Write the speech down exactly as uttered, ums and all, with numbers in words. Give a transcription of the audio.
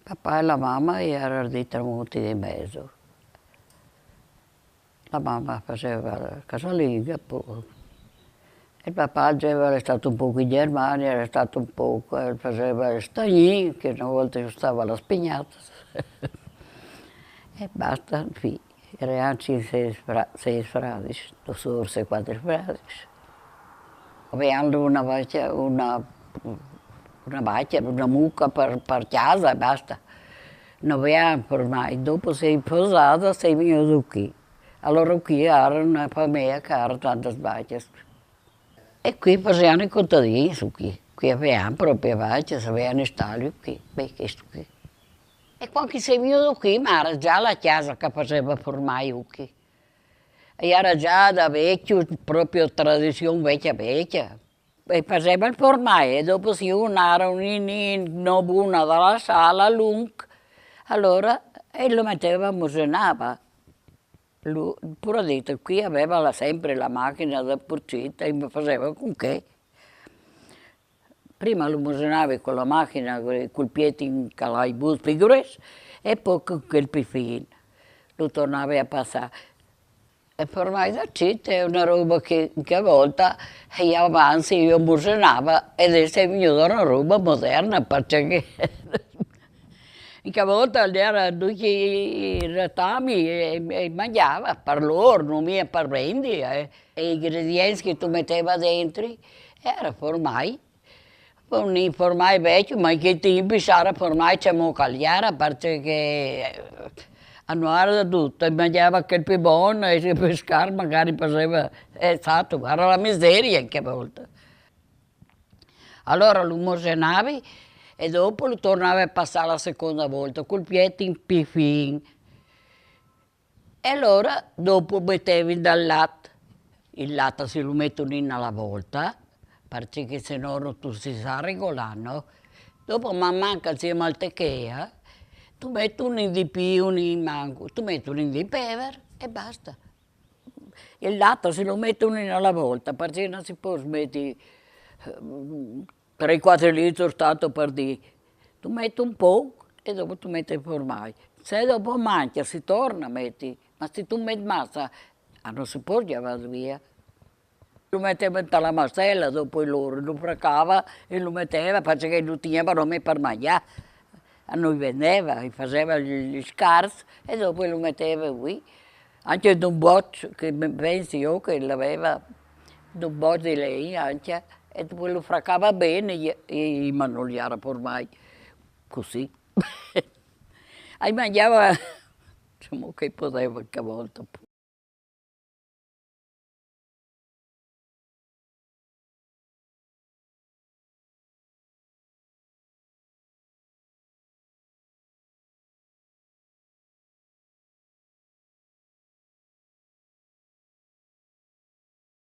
Papà e la mamma i era di Tramonti di Mezzo. La mamma faceva la casalinga, po-, il papà era stato un poco in Germania, era stato un poco, eh, faceva il stagnin, che una volta ci stava la spignata. E basta, sì. Erano sei fra-, sei fradici, due sorelle e quattro fradici. Avevano una vacca, una, una vacca, una mucca per, per casa e basta. Non avevano formai. Dopo sei sposata, sei venuto qui. Allora qui era una famiglia che era tante vacche. E qui facevano i contadini su qui. Qui avevano proprio vacche, avevano i stalli qui. Beh, questo qui. E quando sei venuto qui, ma era già la casa che faceva formai qui. E era già da vecchio, proprio tradizione vecchia vecchia. E faceva il formaio, e dopo si una era un in, in, no, una dalla sala, lungo, allora, e lo metteva, musenava. Lui, pure ha detto, qui aveva la- sempre la macchina da porcetta e mi faceva con che. Prima lo musenavi con la macchina, con i colpietti in calai bus più grossi, e poi con quel più fine lo tornavi a passare. E formai da città è una roba che, che a volta, e io avanzi, io musenava, e adesso è venuta una roba moderna, perché in che volta c'era tutti i ratami e, e mangiava per loro, non mica per vendere, eh. E i ingredienti che tu metteva dentro era formai. Un formai vecchio, ma in che tempi sarà formai c'è mo cagliara, perché, eh, hanno tutto, e mangiava quel più buono e se pescare magari faceva, è stato, era la miseria in che volta. Allora lo musenavi e dopo lo tornavi a passare la seconda volta, col piatto in più fine. E allora dopo mettevi dal latte. Il latte si lo mettono in alla volta, perché se no non tu si sa regolare, no? Dopo man mano che si maltechea, tu metti un in di più, un in manco, tu metti un in di pever e basta. Il latte si lo mettono in alla volta, perché non si può mettere, ehm, tre quattro litri, tanto per dire. Tu metti un po' e dopo tu metti il formaggio. Se dopo manca, si torna a mettere. Ma se tu metti massa, ah, non si può già via. Lo metteva in la marsella, dopo loro lo fraccava e lo metteva, perché lo teneva non per mangiare. A noi vendeva, gli faceva gli, gli scarsi e dopo lo metteva qui. Anche d'un boccio, che me-, pensi io che l'aveva, d'un boccio di legna anche, e dopo lo fraccava bene, e, e, ma non gli era ormai così. E mangiava, diciamo, che poteva qualche volta,